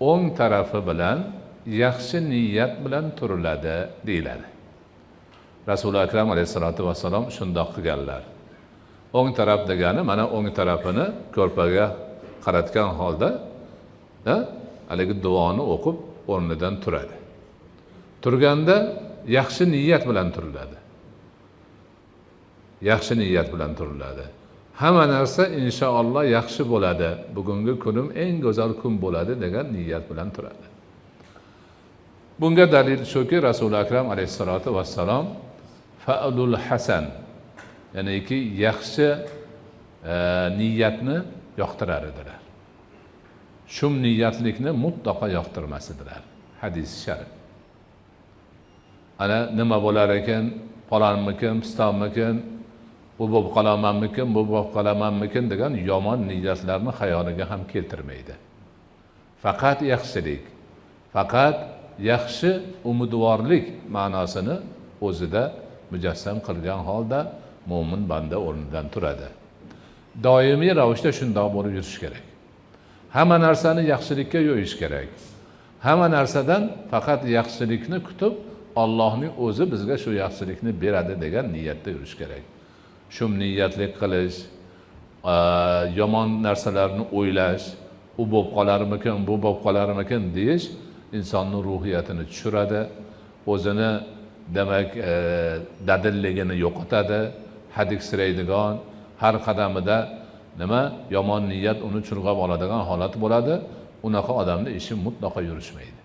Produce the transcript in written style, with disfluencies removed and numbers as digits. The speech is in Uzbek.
O'ng tarafi bilan yaxshi niyat bilan turiladi deyiladi. Rasuli Akram alayhissalatu vassalom shundoq qilganlar. O'ng taraf degani mana o'ng tarafini ko'rpaga qaratgan holda haligi duoni o'qib o'rnidan turadi. Turganda yaxshi niyat bilan turiladi. Yaxshi niyat bilan turiladi. Hamma narsa inshaalloh yaxshi bo'ladi. Bugungi kunim eng go'zal kun bo'ladi degan niyat bilan turadi. Bunga dalil shuki, Rasuli Akram alayhissalatu vassalom fa'lul hasan, ya'niki yaxshi niyatni yoqtirar edilar. Shum niyatlikni mutlaqo yoqtirmas edilar. Hadis sharif. Ana nima bo'lar ekan, palonmikin, pistonmikin, u bo'lib qolamanmikin, bu bo'lib qolamanmikin degan yomon niyatlarni xayoliga ham keltirmaydi. Faqat yaxshilik, faqat yaxshi umidvorlik ma'nosini o'zida mujassam qilgan holda mo'min banda o'rnidan turadi. Doimiy ravishda shundoq bo'lib yurish kerak. Hamma narsani yaxshilikka yo'yish kerak. Hamma narsadan faqat yaxshilikni kutib, Allohning o'zi bizga shu yaxshilikni beradi degan niyatda yurish kerak. Shum niyatlik qilish, yomon narsalarni o'ylash, u bo'lib qolarmikin, bu bo'lib qolarmikin deyish insonning ruhiyatini tushiradi, o'zini demak dadilligini yo'qotadi, hadiksiraydigan, har qadamida nima yomon niyat uni churg'ab oladigan holat bo'ladi. Unaqa odamning ishi mutlaqo yurishmaydi.